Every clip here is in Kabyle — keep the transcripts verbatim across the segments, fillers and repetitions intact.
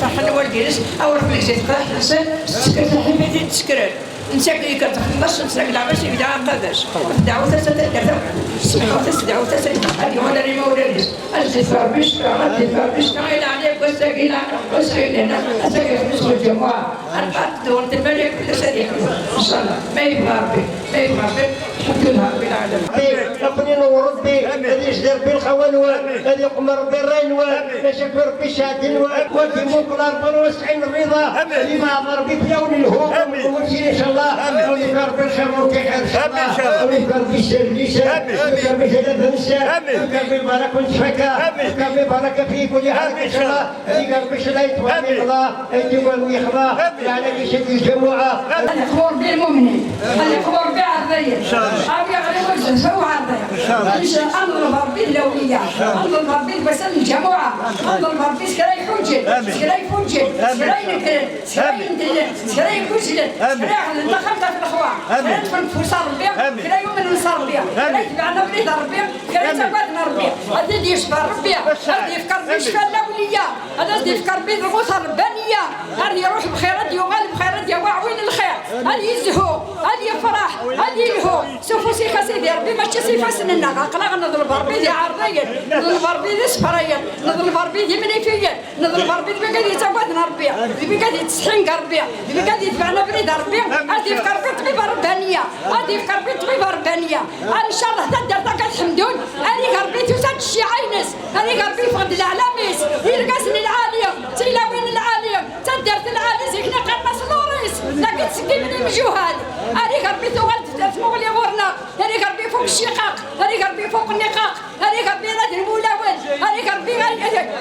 ferḥen walgines, awer fell-ak zid qraḥ-nsen, tesker taḥibit i d-teskren. Netta yekker txellas, netta leɛbas yebda aqabac. Dɛut-as a taddart, smeḥut-as, dɛut-as, ad yuɣal ar imawlan-is. Ad zid Rebbi ccfa, ad zid Rebbi ccfa, i leɛli n wass-agi, i leɛli n wass-agi, ass-agi xemmis n lǧemɛa. Arbaɛa tdewwert lmalik fell-as ad yeḥlu. Ncallah. Ma yebɣa Rebbi, ma yebɣa Rebbi, الحمد لله رب العالمين. Aql-in Rebbi, ad yezdi Rebbi lxawa-nwen, ad yeqmer Rebbi ṛṛay-nwen, ad yekfi Rebbi cceɛd-nwen, wa d-imuqel Rebbi ur yesɛin rriḍa, ad imeɛḍ Rebbi fell-awen lehum, ncallah, ad yefk Rebbi lxir ur t-ixir, ncallah, ad yefk Rebbi sser lisan, ad yefk Rebbi jalab nsen, ad yefk Rebbi lbaraka n tfakka, ad yefk Rebbi lbaraka fi kulli ḥal, ncallah. Ad yeg Rebbi ccna yettwali Allah, ad yeg Rebbi yexḍa, yeɛna di cced lǧamuɛa. Ad iqbu Rebbi lmumnin, ad iqbu Rebbi iɛerḍiyen, ad yeɣli wagzuz uɛerḍi. Ad neḍleb Rebbi d lawliya, ad neḍleb Rebbi d wass n lǧamuɛa, ad neḍleb Rebbi s kra iḥuǧen, s kra ifuǧen, s kra inekren, s kra indellen, s kra iguzzlen, s kra iɛedlen taxxamt ɣef lexwa, s kra iṭṭfen ufus ar Rebbi, s kra yumnen s Rebbi, s kra itebɛen abrid ar Rebbi, s kra ittagaden Rebbi. Ad t-id-yecber Rebbi, ad yefk Rebbi ccfa n lawliya. Ad as-d-yefk Rebbi lɣut ṛebbaniya, ad iruḥ bxir, ad yuɣal bxir, ad yawi aɛwin n lxir, ad yezhu, ad yefṛeḥ, ad yelhu s ufus-ik a Sidi Ṛebbi, mačči s ifassen-nneɣ. Aql-aɣ neḍleb Ṛebbi d iɛerḍiyen, neḍleb Ṛebbi d isefrayen, neḍleb Ṛebbi d imnifiyen, neḍleb Ṛebbi d wigad yettaggaden Ṛebbi, d wigad yettsetḥin deg Ṛebbi, d wigad yetebɛen abrid n Ṛebbi, ad d-yefk Ṛebbi ṭṭbiba ṛebbaniya, ad d-yefk Ṛebbi ṭṭbiba ṛebbaniya. Ncallah taddart-agi ad ḥemdun, ad yeg Ṛebbi tusa-d cciɛa-ines, ad yeg Ṛebbi yeffeɣ-d leɛlam-is, irgazen lɛali, d tilawin lɛali, d taddart lɛali, zik-nni qqaren-as Loris, dagi ttṣeggimen imjuhad. Ad yeg Ṛebbi tuɣal-d tmuɣli ɣur-neɣ, ad yeg Ṛebbi ifuk cciqaq, ad yeg Ṛebbi ifuk nniqaq, ad yeg Ṛebbi irad n wulawen, ad yeg Ṛebbi,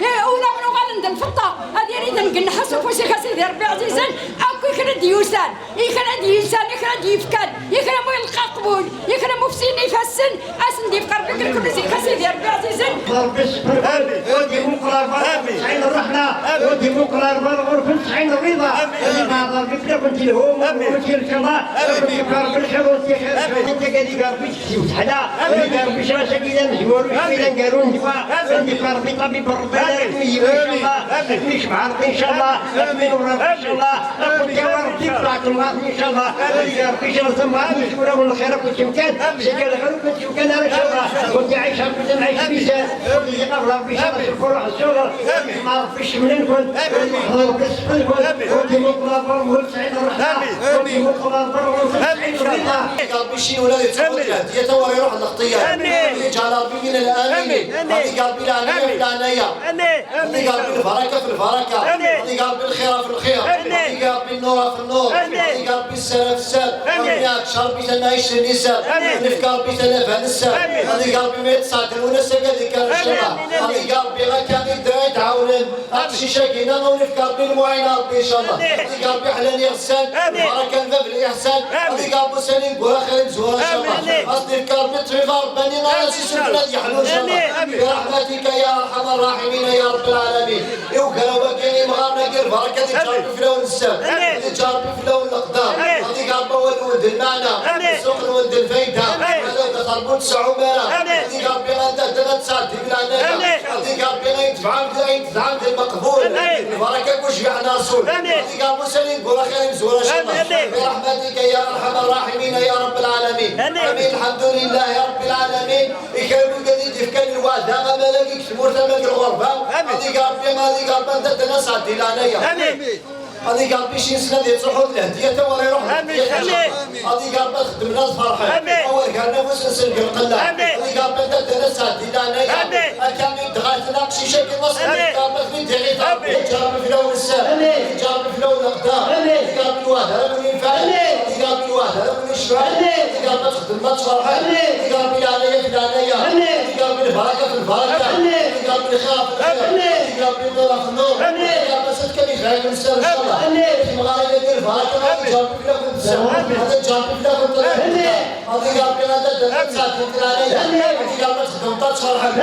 eh, ulawen uɣalen d lfeṭṭa, ad irid ngenneḥ-as ufus-ik a Sidi Ṛebbi ɛzizen, akk i kra d-yusan. I kra d-yelsan, i kra d-yefkan, i kra mu yelqa aqbul, i kra mu fsin ifassen, ad sen-d-yefk Ṛebbi lkul zik a Sidi Ṛebbi ɛzizen. Ṛebbi yesseffer-iken, wa d-imuqel ar berra tesɛin ṛṛeḥma, wa d-imuqel ar berra ɣur-ken tesɛin ṛṛiḍa. Ad imeɛḍ Ṛebbi fell-akent lehum, wa d-yelka Allah, ad yefk Ṛebbi lxir ur t-ixir. Anta gadi Ṛebbi Yewseḥla, ad yefk Ṛebbi ccɣel-agi d amezwaru, ccɣel aneggaru n ddwa, ad yefk Ṛebbi ṭṭabib Ṛebbi, ad yefk Ṛebbi, ncallah, ad yecbeḥ Ṛebbi, ncallah, ad yefk Ṛebbi, ncallah, ad yefk Ṛebbi ṭṭaɛt temɣart, ncallah, ad yefk Ṛebbi ccɣel tamɣart, ncewwir-awen lxir akked cemkan, seg lxir akked cemkan ara, ncallah, ad yɛic Ṛebbi. Ur d-iqabel Ṛebbi cama tfurreḥ zuɣ. Ma Ṛebbi cemlen-kent, ur d-iḥḍer Ṛebbi sfel-kent, ur d-imuqel ɣer ɣur-wen sɛid ṛṛeḥma, ur d-imuqel ɣer ɣur-wen sɛid ṛṛeḥma. Ṛebbi cin ula di ttxuḍ lehdiya tawar iruḥ lexṭiyya. Iǧɛel Ṛebbi min al-aminin. Ṛebbi Ṛebbi leɛnaya fi leɛnaya. Ṛebbi Ṛebbi lbaraka fi lbaraka. Ṛebbi Ṛebbi lxira fi lxir. Ṛebbi Ṛebbi nnura fi nnur. Ṛebbi Ṛebbi ssara fi ssar. Ṛebbi Ṛebbi tamaɛict n liser. Ṛebbi Ṛebbi talaba n sser. Ṛebbi Ṛebbi ma yettṣeɛden wen ass-agi ad ikker, incallah. Ṛebbi Ṛebbi akka i d-, i d-ɛawnen aqcic-agi-nneɣ, ad wen-ifk Ṛebbi lmuɛina, Ṛebbi, incallah. Ṛebbi Ṛebbi ḥlan iɣessan, lbaraka n bab liḥsan. Ṛebbi Ṛebbi ussan ineggura xir imezwura, incallah. Ad s-d-ifk Ṛebbi ṭṭbib aṛebbani ara s-isurfen ad yeḥlu, incallah. برحمتك يا أرحم الراحمين يا رب العالمين. I ugraw-agi, imɣaren-agi, lbaraka ad iǧǧer Ṛebbi fell-awen ssem, ad iǧǧer Ṛebbi fell-awen leqder, ad iger Ṛebbi awal-nwen d lmeɛna, ssuq-nwen d lfayda, ad iger Ṛebbi ur tesɛum ara, ad iger Ṛebbi anda ddan ad tesɛeddim leɛnaya, ad iger Ṛebbi ayen tebɛem, ayen tedɛem d lmeqbul, lbaraka n ucbiḥ n Ṛṛasul, ad iger Ṛebbi ussan ineggura xir imezwura, incallah. برحمتك يا أرحم الراحمين يا رب العالمين. آمين. الحمد لله رب العالمين. I kra n wigad i d-ifkan lweɛda, ama lagi deg tmurt, ama deg lɣerba, ad iger Ṛebbi, ad iger Ṛebbi anda ddan ad sɛeddi leɛnaya. Ad iger Ṛebbi cin-nsen ad ittruḥu d lehdiya tawar iruḥ lehdiya. Ad iger Ṛebbi ad xeddmen ad ferḥen. Awer gren afus-nsen deg lqella. Ad iger Ṛebbi anda ddan ad sɛeddi leɛnaya. Akka i d-ɣaten aqcic-agi, ad iger Ṛebbi ad ten-id-iɣit Ṛebbi. Iǧǧer Ṛebbi fell-awen sser. Iǧǧer Ṛebbi fell-awen leqder. Ad iger Ṛebbi lweɛda ara wen-infaɛen. Ad iger Ṛebbi lweɛda ara wen-icfan. Ad iger Ṛebbi ad txedmem ad tferḥem. Ad iger Ṛebbi leɛnaya fi leɛnaya. Ad iger Ṛebbi lbaraka fi lbaraka. Ad iger Ṛebbi lxir fi lxir. Ad iger Ṛebbi nnur fi nnur. Ad iger Ṛebbi asad kan yebɛed nsar, incallah. Timɣarin-agi lbaraka, ad iger Ṛebbi fell-akent sser. Ad iger Ṛebbi fell-akent ṭṭlaq. Ad iger Ṛebbi ad d-, ad d-tesɛeddim leɛnaya. Ad iger Ṛebbi ad txedmem ad tferḥem.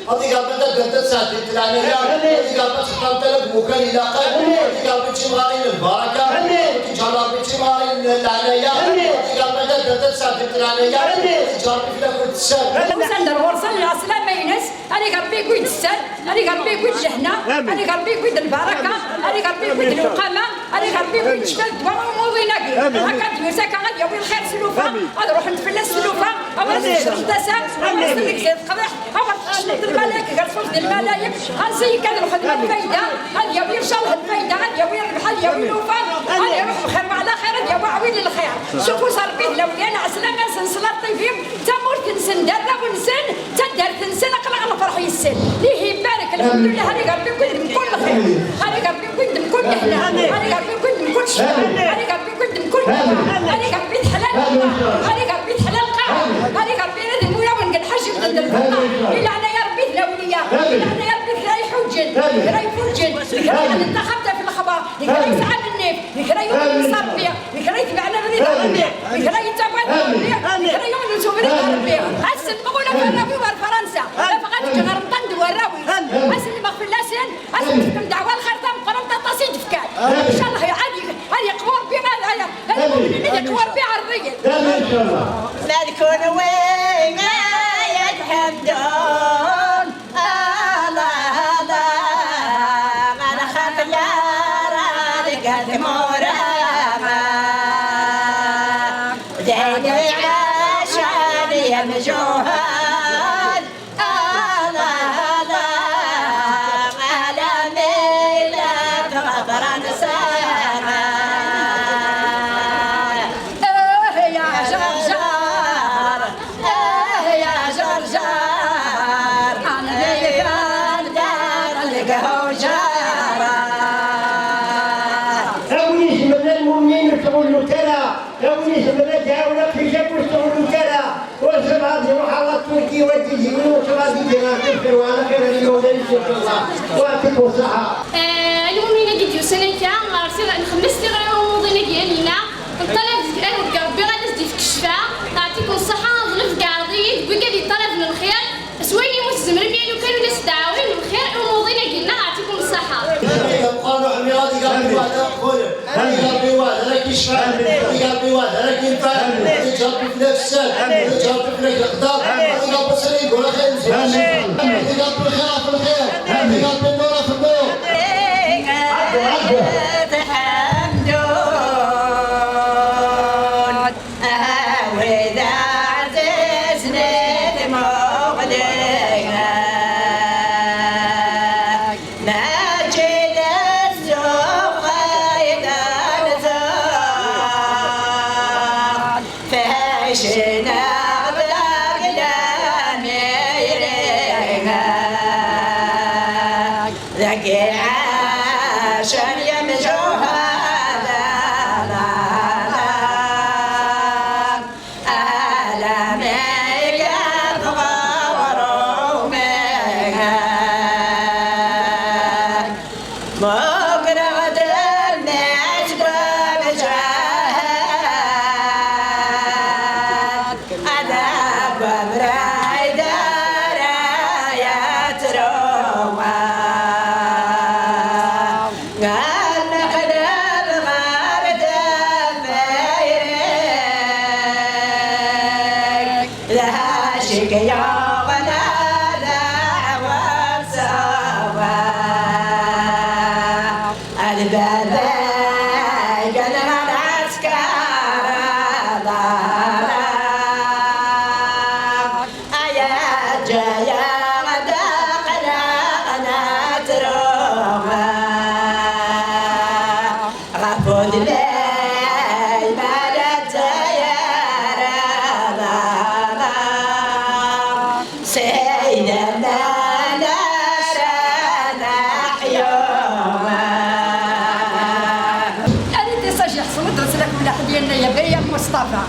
Ad iger Ṛebbi ad d-, ad d-tesɛeddim leɛnaya. Ad iger Ṛebbi ad txedmem tala deg imukan ilaqen. Ad iger Ṛebbi timɣarin n lbaraka. Ad iger Ṛebbi timɣarin n leɛnaya. Ad iger Ṛebbi ad d-, ad d-tesɛeddim leɛnaya. Ad iger Ṛebbi fell-akent sser. Ad iger Ṛebbi ad iger Ṛebbi lɛeslama-ines. Ad iger Ṛebbi yewwi-d sser. Ad iger Ṛebbi yewwi-d lehna. Ad iger Ṛebbi yewwi-d lbaraka. Ad iger Ṛebbi yewwi-d lewqama. Ad iger Ṛebbi yewwi-d ccfa d ddwa i umuḍin-agi. Akka d-yusa akka ad yawi lxir s tlufa. Ad ruḥent fell-as tlufa. Awer ad tecreḍ tasa. Awer ad tneggez teqḍiḥt. Awer tecneḍ lmalayek, gar ṣṣuf d lmalayek, ansi yekka d lxedma n lfayda, ad yawi ncallah lfayda, ad yawi rrbeḥ, ad yawi lufan, ad iruḥ bxir wa ɛla xir, ad yawi aɛwin n lxir. S ufus n Ṛebbi d lawliya, lɛeslama-nsen, ṣṣlat ṭibi, d tamurt-nsen, d arraw-nsen, d taddart-nsen, aql-aɣ nefreḥ yes-sen. Lih ibarek, lḥemdullah, ad iger Ṛebbi wwin-d mkul lxir, ad iger Ṛebbi wwin-d mkul lehna, ad iger Ṛebbi wwin-d mkul ccfa, ad iger Ṛebbi wwin-d mkul lehna, ad iger Ṛebbi teḥla lqaɛa, ad iger Ṛebbi teḥla lqaɛa, ad iger Ṛebbi ad imurawen deg lḥaǧ ibded lfeṭṭa. Di leɛnaya Ṛebbi d lawliya, di leɛnaya Ṛebbi d kra iḥuǧen, d kra ifuǧen, d kra yeɛnan taxxamt ɣef lexbar, d kra yesɛan nnif, d kra yuɣen s Ṛebbi, d kra yetbeɛen abrid n Ṛebbi, d kra yettaggad Ṛebbi, d kra yuɣen s ubrid n Ṛebbi. Ad sellmeɣ ula f arraw-iw ar Fransa, afeɣ ad ǧǧeɣ ɣer ṭṭan d warraw-is. Ad sellmeɣ fell-asen, ad sen-tefkem ddeɛwa n lxir tameqqrant aṭas i d-fkan. Ncallah ad, ad yeqwu Ṛebbi, ad, ad, ad, ad yeqwu Ṛebbi ɛerḍiyen. Ma d kunwi ma ad tḥemdun, Allah, Allah, ma nxaq ara deg tmura. D ayen iɛacan yemjuhad, Allah, Allah, alammi la tɣeḍran sara. Eh, ya Ǧerǧer, eh, ya Ǧerǧer, anida yebdan dad lgehujara. A win izemren a lmumin ur tɣullut ara, a win izemren ad d-iɛawen aqcic-agi ur tɣullut ara. Ur tebɣa ad iruḥ ɣer Turki, wa d-izi, ur tebɣa ad iǧi ɣer Turki, wa ala xir ad imawlan-is, incallah. Wa yeɛṭikum ṣṣeḥḥa. Eh, a lmumin-agi d-yusan akka, ɣer tiɣ-, nxemmem-as tiɣri i umuḍin-agi, Amina. Neṭṭalab deg, eh, deg Ṛebbi ad as-d-ifk ccfa. Yeɛṭikum ṣṣeḥḥa, aḍleb deg Ɛerḍiyin, deg wigad yeṭṭalaben lxir, s wayen imu tzemrem, ya lukan ur as-d-tɛawnem lxir i umuḍin-agi-nneɣ, yeɛṭikum ṣṣeḥḥa. Amin. Ad iger Ṛebbi lweɛda ara k-icfan, ad iger Ṛebbi lweɛda ara k-infan, ad iǧer Ṛebbi fell-ak sser, ad iǧer Ṛebbi fell-ak leqder, ad iger Ṛebbi sser i yeggra xir n zzwaǧ, ad iger Ṛebbi lxir ɣef lxir, ad iger Ṛebbi nnur ɣef nnur. Tḥemdun, a wid ɛzizen. Iɛac am yemjuhad, ala ma iga tɣuṛum-ik. Mmugreɣ-d mmi-s deg umjuhad, ad deg webrid ara yettruɣ. Ad neqleb ɣer deffir-ik, d acu-k yuɣen ad aɣ-tṣewwer. A baba-k, ad nɛaskar aḍar. Ay aǧǧayaɣ ad aql-aɣ nettru ɣef udlay ma la ttayar aḍar. Sɛid aman ara neḥyu. Aniti saji ḥṣel-d ɣ-s lakum laḥed yenna-yas Baya Mustafa.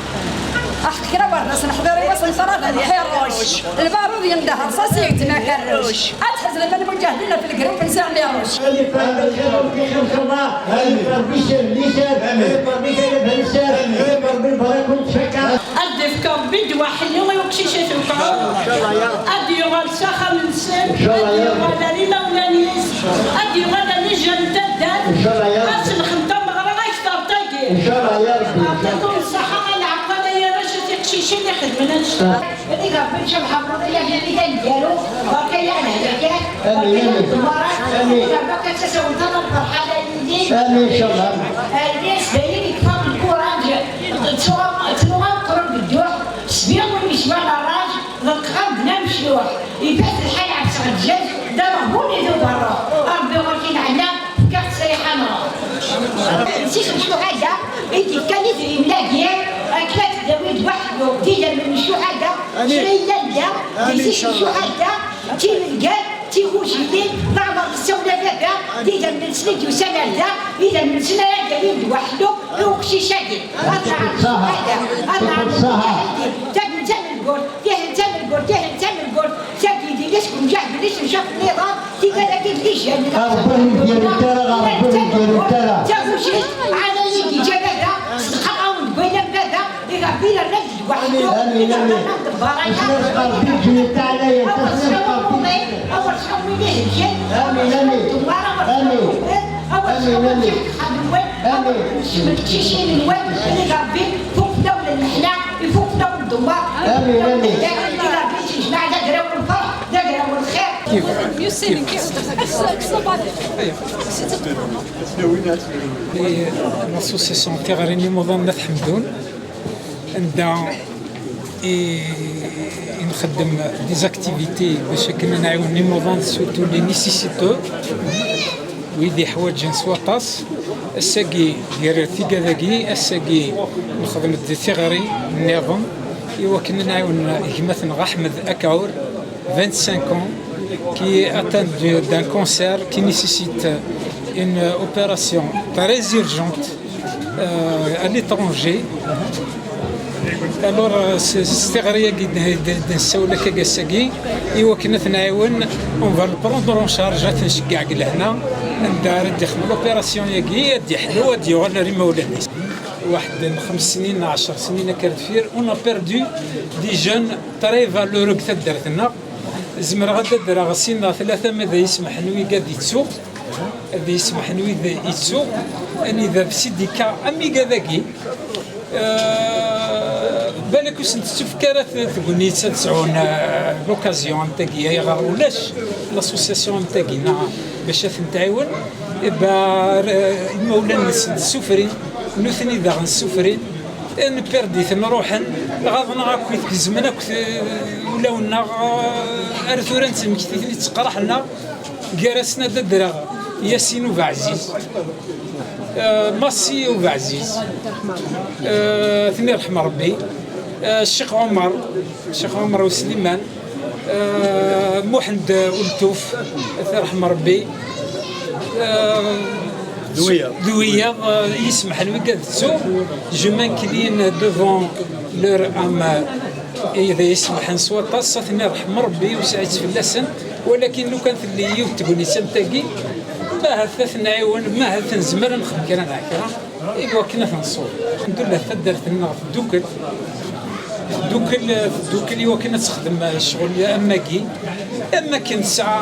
Aḥeq kra warrasen ḥḍir i wass n ṭṭrad n Ḥiṛuc. Lbarud yendeh rṣas i yetma kerruc. Ad tḥeznem a lmuǧahdin ɣef lgrup n Si Ɛmiṛuc. Ad yefk Ṛebbi lxir, Ṛebbi lxir, ncallah. Ad yefk Ṛebbi ccer, nccer. Ad yefk Ṛebbi ccer, nccer. Ad yefk Ṛebbi lbaṛaka, ur ttfakka. Ad d-ifk Ṛebbi ddwa ḥellu i uqcic at Uqɛum. Ad d-yuɣal s axxam-nsen. Ad d-yuɣal ar imawlan-is. Ad d-yuɣal ar ijjan n taddart. Ad selxen tameɣra akteṛ tagi. Ɛṭikum ṣṣeḥḥa a lɛeqqal ay arrac a tiqcicin ixedmen annect-a. Ad iga Ṛebbi ncallah Ṛemḍan-agi d aneggaru, berka-yaɣ lehlakat, berka-yaɣ ddemmarat, ad iga Ṛebbi akka d tasawent-a n lferḥ ara yili. Amin ncallah. Ayen-is dayen yekfa lkuraǧ, tnuɣa, tnuɣa meqqren deg dduḥ, sbi win yeswan ṛṛaǧ, ḍelqeɣ-am-d d amecluḥ, ifat lḥal ɛefseɣ lǧaz, d ameɣbun i d uberruḥ, a Ṛebbi ɣur-k i nɛella, fkiɣ-tt ṣṣiḥa n Ṛebbi. Nsisem ccuhada i d-ifkan idrimen-agi, akken ad t-id-tawi d waḥdu, d idammen n ccuhada, kra yellan da, d isem n ccuhada, d timelgal, d tigujilin, leɛmer nessawel a baba, d idammen-nsen i d-yusan ar da, d idammen-nsen ara d-yawin d waḥdu i uqcic-agi. Ad nɛerf ccuhada, ad nɛerf lmujahidin, tagut tamelgurt, tihin tamelgurt, tihin tamelgurt, tagi d iles n umjahed, d iles n caf nniḍen, tigad-agi d lijal n Ṛebbi ur yi-d-yerri ara, Ṛebbi ur yi-d-yerri ara. Tagujil, ɛad ay-d-iǧǧa baba, ṣedqeɣ-awen deg wayen am baba, i Ṛebbi yerna-d deg waḥdu, i Ṛebbi yerna-d deg berra-ya. Awer tḥemmum win ihelken, awer tḥemmum win ihelken, awer tḥemmum ddemmar, awer tḥemmum win, awer tḥemmum win ihelken, awer tḥemmum tiqcicin-nwen, i Ṛebbi ifuk fell-awen lmeḥna, ifuk fell-awen ddemmar, ifuk fell-awen lehlak, i Ṛebbi yesnejmaɛ d agraw n lferḥ, d agraw n lxir. L'association Tiɣri n Imuḍan n At Ḥemdun, anda i, i nxeddem des activités bac akken ad nɛiwen imuḍan, surtout les nécessiteux, wid iḥwaǧen s waṭas. Ass-agi, gar tigad-agi, ass-agi nxedm-d tiɣri nniḍen i wakken ad nɛiwen gma-tneɣ Ahmed Akaour, vingt-cinq ans, qui est atteint de- d'un cancer qui nécessite une opération très urgente, euh, à l'étranger. Alors, euh, s s tiɣri-agi d- d- d-nessawel akka ass-agi, i wakken ad t-nɛiwen, on va le prendre en charge, ad t-nceggeɛ deg lehna, anda ara d-ixdem l'opération-agi, ad d-iḥlu, ad d-yuɣal ar imawlan-is. Waḥed n xems snin neɣ ɛecṛ snin akka ar deffir, on a perdu des jeunes très valeureux deg taddart-nneɣ. Zemreɣ ad d-adreɣ sin neɣ tlata, ma d ay-ismeḥn wigad yettu, ad yi-ismeḥn wid yettu, anida d sidika am igad-agi. Euh, balak ur sen-tettufk ara t- tegnit ad sɛun, euh, l'occasion am tagi, ayɣer ulac l'association am tagi, neɣ bac ad ten-tɛiwen, eh ben, ar- imawlan-nsen ssufrin, nutni daɣen ssufrin, eh, nperditen ruḥen, ɣaḍen-aɣ akk, gezmen akk, eh, ulawen-nneɣ, eh, ar tura nettmekti-ten-id, tteqraḥen-aɣ. Gar-asen ad d-adreɣ Yasin Ubeɛziz, eh, Massi Ubeɛziz, eh, ad ten-irḥem Rebbi, eh, Ccix Ɛumer, Ccix Ɛumer U Sliman, eh, Muḥend Ultuf, ad t-irḥem Rebbi, D wiyaḍ. D wiyaḍ, euh, yessemḥen wigad ttuɣ, je m'incline devant leur âme. Ay d ay yessemḥen s waṭas, ad ten-irḥem Rebbi, wesɛit fell-asen. Walakin lukan telli yiwet n tegnit am tagi, ma ahat ad ten-nɛiwen, ma ahat nezmer ad nexdem kra neɣ kra i wakken ad ten-nṣubb. Alḥemdullah, taddart-nneɣ teddukel. Teddukel, teddukel i wakken ad texdem ccɣel am wagi, am wakken tesɛa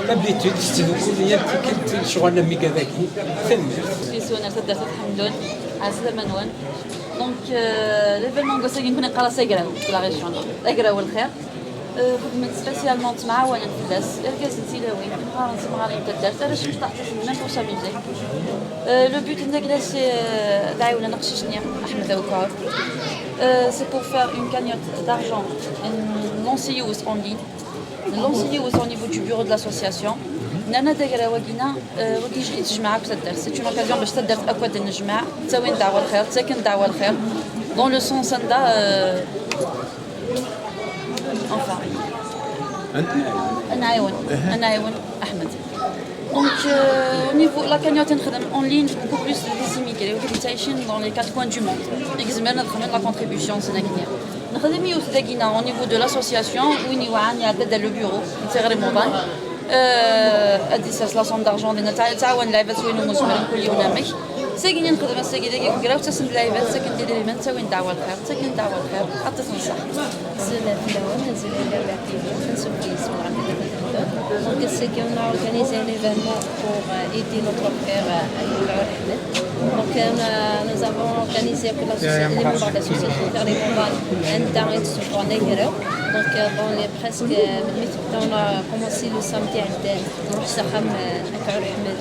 l'habitude tettdukkul yal tikkelt lecɣal am wigad-agi. Tanemmirt. Yeswan ar taddart ad ḥemmlen, ɛeslama-nwen. Donc, euh, l'événement n wass-agi nekkni neqqar-as agraw, la région, agraw n lxir. Euh, xedmen spécialement, ttemɛawanen fell-as irgazen, tilawin, imɣaren, timɣarin n taddart, arrac n tqeṭṭaɛt, même pour s'amuser. Euh, le but n lxir, c'est, euh, ad ɛiwnen aqcic-nni, Ahmed Awkar. Euh, c'est pour faire une cagnotte d'argent, n lancer yiwet en ligne. Lancer yiwet au niveau du bureau de l'association. Nnan ad agraw-agi-na, euh, wagi yettejmaɛ akk taddart. C'est une occasion bac taddart akk ad d-nejmaɛ, ttawin ddeɛwa lxir, ttaken ddeɛwa lxir. Dans le sens anda, euh, enfin, ad nɛiwen, ad nɛiwen Ahmed. Donc, euh, au niveau la cagnotte, nexdem en ligne beaucoup plus des immigrés, wid yettɛicin dans les quatre coins du monde. I izemren ad xedmen la contribution, c'est-à-dire. Nexdem yiwet dagina au niveau de l'association, win iwɛan iɛedda-d le bureau, n tiɣri muḍan. Euh, ad d-isers la somme d'argent, dinna tɛa-, tɛawen lɛibad s wayen umi zemren, kul yiwen amek. Sagi i nexdem ass-agi dagi, deg ugraw, ttasen-d lɛibad, ttaken-d idrimen, ttawin ddeɛwa lxir, ttaken ddeɛwa lxir, aṭas n ṣṣeḥ. Azul fell-awen, azul fell-awen, T V, ansuf yes-wen ɣer Tafat n Lmut. Donc, ass-agi, on a organisé un événement pour, euh, aider notre frère, euh, Ayub Ahmed. Donc, euh, on a, nous avons organisé avec l'association, les membres de l'association, faire les membres, un temps et de se tourner, donc, euh, dans les presque, euh, on a commencé le samedi à, euh, نروح s axxam, euh, Ayub Ahmed.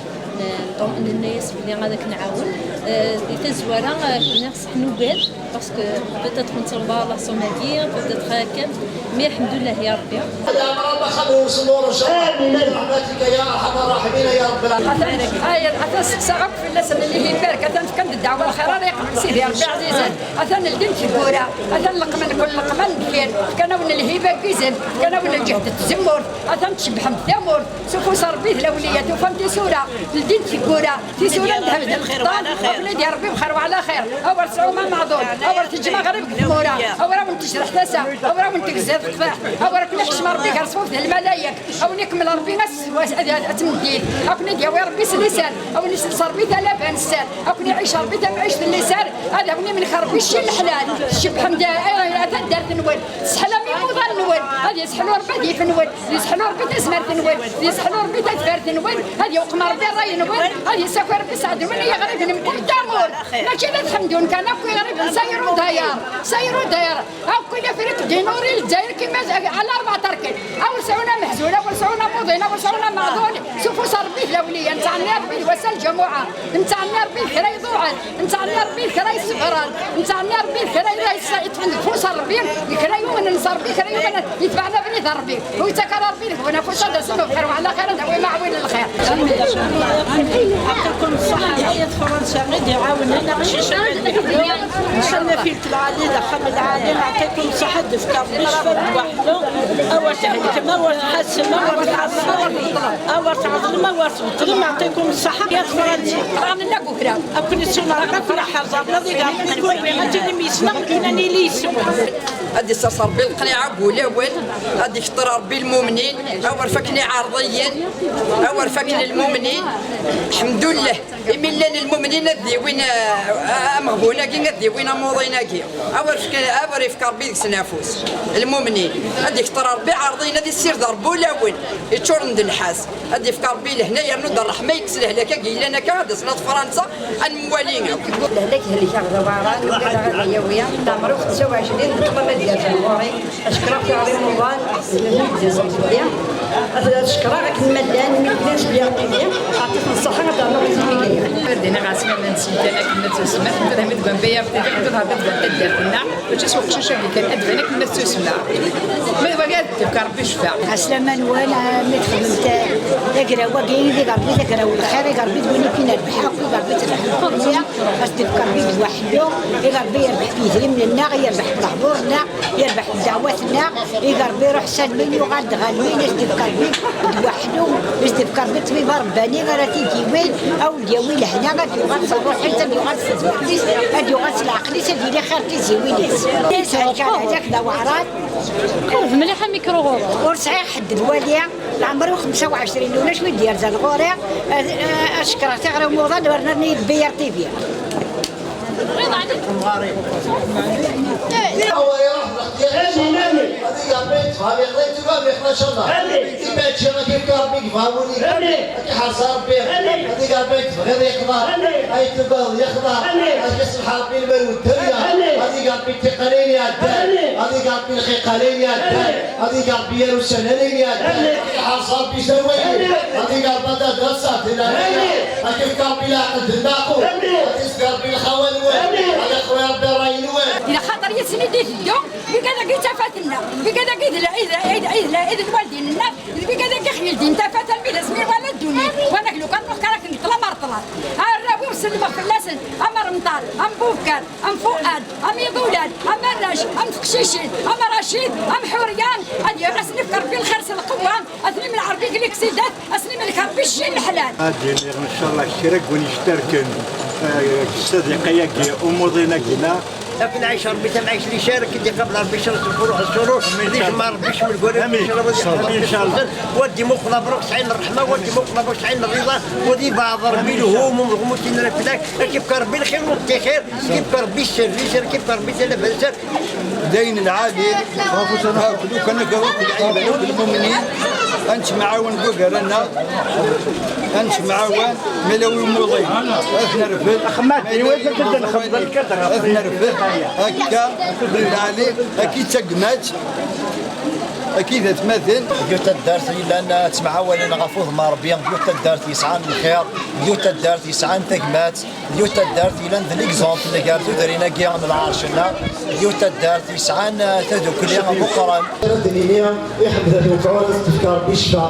Nenna-yas belli ad k-nɛawen. Euh, di tazwara, euh, nniɣ ṣṣeḥ nugad, parce que peut-être nettreḍ la somme-agi, peut-être akken, mais lḥemdullah ya Rebbi. Atan, ay, atan seqsaɣ akk fell-asen, llih ibarek, atan fkan-d ddeɛwa lxir ara yeqbel Sidi Rebbi ɛzizen, atan ldin teggura, atan leqmen kul leqman deffir, fkan-awen lhiba n yizem, fkan-awen lǧehd n tzemmurt, atan tcebbḥem tamurt. S ufus n Ṛebbi d lawliya, tufam tisura, ldint teggura, tisura n ddheb d lfeṭṭa, ad ken-id-iṛebbi bxir wa ɛla xir. Awer tesɛum ameɛḍul, awer teǧǧem aɣrib deg tmura, awer awen-tejreḥ tasa, awer awen-tegzi teqfiḥt, awer aken-iḥcem Ṛebbi gar ṣfuf d lmalayek, awen-ikemmel Ṛebbi ass s wass, ad, ad tmeddit, aken-id-yawi Ṛebbi s liser, awen-isels Ṛebbi talaba n sser, aken-iɛic Ṛebbi tamɛict n liser, ad awen-imlek Ṛebbi cci n leḥlal, tcebbḥem-d, eh, taddart-nwen. Tesseḥlam imuḍan-nwen, ad yesseḥlu Ṛebbi adif-nwen, ad yesseḥlu Ṛebbi tazmert-nwen, ad yesseḥlu Ṛebbi tadfart-nwen, ad yewqem Ṛebbi ṛṛay-nwen, ad yessaki Ṛebbi sseɛd-nwen i yiɣriben mkul tamurt. Mačči d ad ḥemdun kan akk iɣriben, sayru dayar, sayru dayar, akk i Lafriq di Nuri, Lezzayer, kima ɛla ṛebɛa terkent. Awer sɛun ameḥzun, awer sɛun amuḍin, awer sɛun ameɛḍul, s ufus n Ṛebbi d lawliya, nettɛenni Ṛebbi d wass-a lǧamuɛa, nettɛenni Ṛebbi d kra iḍuɛen. Nettɛenni Ṛebbi d kra yessebran, nettɛenni Ṛebbi d kra yeṭṭfen deg ufus n Ṛebbi, d kra yumnen s Ṛebbi, kra yumnen yetbeɛen abrid n Ṛebbi. Ur yettak ara Ṛebbi deg-wen afus ad d-asen bxir wa ɛla xir, ad d-awim aɛwin n lxir. Ɛṭikum ṣṣeḥḥa, ay at Fransa i d-iɛawnen aqcic-agi. Ncannaf-it lɛali, d axxam lɛali, ɛṭikum ṣṣeḥḥa, ad d-ifk Ṛebbi ccfa lwaḥdu. Awer thelkem, awer tḥasem, awer tḥasem, awer tɛeḍlem, awer tbeṭlem, ɛṭikum ṣṣeḥḥa, ay at Fransa. Ɣer-nna deg ugraw. Ad ken-issuneɣ, ad ken-iḥrez Ṛebbi, ad iger nnekwa, ad tinim yis-neɣ, nekni ad nili yis-wen. Ad isers Ṛebbi leqniɛa deg wulawen, ad ikter Ṛebbi lmumnin, awer fakken iɛerḍiyen, awer fakken lmumnin. Ḥemdullah, imi llan lmumnin ad d-iwin, eh, ameɣbun-agi, ad d-iwin amuḍin-agi. Awer fk-, awer ifk Ṛebbi deg-sen afus. Lmumnin, ad ikter Ṛebbi iɛerḍiyen, ad issired Ṛebbi ulawen iččuren d lḥas. Ad d-ifk Ṛebbi lehna, yernu d ṛṛeḥma, yekkes lehlak-agi yellan akka, ad d-asen at Fransa, ad nemwali akk. Lehlak helkeɣ d awaɛra, nugadeɣ ad yawi, leɛmer-iw xemsa u ɛecrin, neṭṭeq ma d-yersen ɣur-i. Ad cekkreɣ tiɣri n uḍan, ad cekkreɣ akken ma llan, mi llan s lyaɣ-agi, ɛṭifen ṣṣeḥḥa, ad d-rnuɣ i timigayin. Ad d-iniɣ ɛeslama-nsen kan akken ma ttusmen, ad d-hmid deg wanbayar, ad d-hmid deg wanbayar, Mačči s uqcic-agi kan, ad d-ban akken ma tettusma. Ma d wagi ad d-ifk Ṛebbi ccfa. Ɛeslama-nwen, ah, mi txedmemt, ah, agraw-agi, i Ṛebbi d agraw n lxir, i Ṛebbi d win i k-nerbeḥ akk, i Ṛebbi terbeḥ lqudya, ad d-ifk Ṛebbi d waḥdu, i Ṛebbi yerbeḥ f yidrimen-nneɣ, yerbeḥ f lehdur-nneɣ, yerbeḥ f ddeɛwat-nneɣ, i Ṛebbi iruḥ Salmin yuɣal-d ɣer lmin, as-d-ifka Rebbi d waḥlu, as-d-ifka Rebbi ṭṭbib aṛebbani ara t-id-iwin, a wen-d-yawi lehna, ad yuɣal s ṛṛuḥ-is, ad yuɣal s tezmert-is, ad yuɣal s leɛqel-is, ad yili xir tiziwin-is. Yesɛa lkaraja d aweɛṛan. Qerreb mliḥ amikru ɣur-k. Ur sɛiɣ ḥedd lwali, leɛmer-iw xemsa u ɛecrin, ulac win d-yerzan ɣur-i, ad, ad cekkreɣ tiɣri umuḍan, ur nerni B R T V. Awa iruḥ lextyar. Amin, amin. Ad iga Rebbi tebɣa mi yeqḍa, tuga mi yeqḍa, incallah. Amin. Imačči ad iga Rebbi yebɣa win i. Amin. Ad iḥerz Rebbi. Amin. Ad iga Rebbi tebɣiḍ yeqḍa. Amin. Ay tugaḍ yexḍa. Amin. Ad iṣelḥ Rebbi lmal u dderya. Amin. Ad iga Rebbi tiqalin iɛeddan. Amin. Ad iga Rebbi lxiqalin iɛeddan. Amin. Ad iga Rebbi yar ussan-a ayen iɛeddan. Amin. Ad iḥerz Rebbi zerwayel. Amin. Ad iga Rebbi ad d-aṣaḥ di leɛnaya. Amin. Ad ifk Rebbi leɛqed lmaqul. Amin. Ad isq Rebbi lxawa-nwen. Amin. Ad iqwi Rebbi ṛṛay-nwen. Di lxaṭer yid-sen i d-iteddu, wigad-agi d tafat-nneɣ, wigad-agi d lɛid, d, d, d lwaldin-nneɣ, d wigad-agi xyildin tafat armi d asmi wala ddunit. Wanak lukan ruḥ karak neṭṭlam ar ṭṭlam. Arraw-iw sellmeɣ fell-asen, am Remḍan, am Bubkar, am Fuad, am Iḍulan, am Arrac, am Teqcicin, am Racid, am Ḥuriya, ad y-, ad sen-ifk Rebbi lxir s lqewwa, ad ten-imleḥ Rebbi deg liksidat, ad sen-imleḥ Rebbi cci n leḥlal. Ad d-iniɣ, ncallah, kra n win yectarken, eh, deg ssadiqa-agi, umuḍin-agi-nneɣ. Ad k-nɛic Rebbi tamɛict li carek, i d-iqabel Rebbi ccer s lfuruḥ s surur, di jmeɛ Rebbi cmel gwarid, amin. Ncallah, wa d-imuqel abruk sɛin ṛṛeḥma, wa d-imuqel abruk sɛin ṛṛiḍa, wa d-ibeɛḍ Rebbi lhumum, lɣumut inna fell-ak, ad k-ifk Rebbi lxir u ttixir, ad k-ifk Rebbi sser, li carek, ad k-ifk Rebbi talaba n sser. D ayen lɛali, akk lukan akka akk lɛibad akk lmumnin, ad nettemɛawan deg wagar-nneɣ, ad nettemɛawan, ma yella wi umuḍin, ad t-nerfed, axemmad, ma yella wi umuḍin, ad t-nerfed, akka, d ayen lɛali, akka i d tagmat, akka i d atmaten. Deg yiwet taddart yellan ttemɛawanen ɣef uḍemma Rebbi, deg yiwet taddart yesɛan lxir, deg yiwet taddart yesɛan tagmat. Yiwet taddart yellan d l'exemple gar tudrin-agi n lɛerc-nneɣ, yiwet taddart yesɛan tadukli meqqren. Ad d-nini iḥmed at wekɛur ad s-tefk Rebbi ccfa.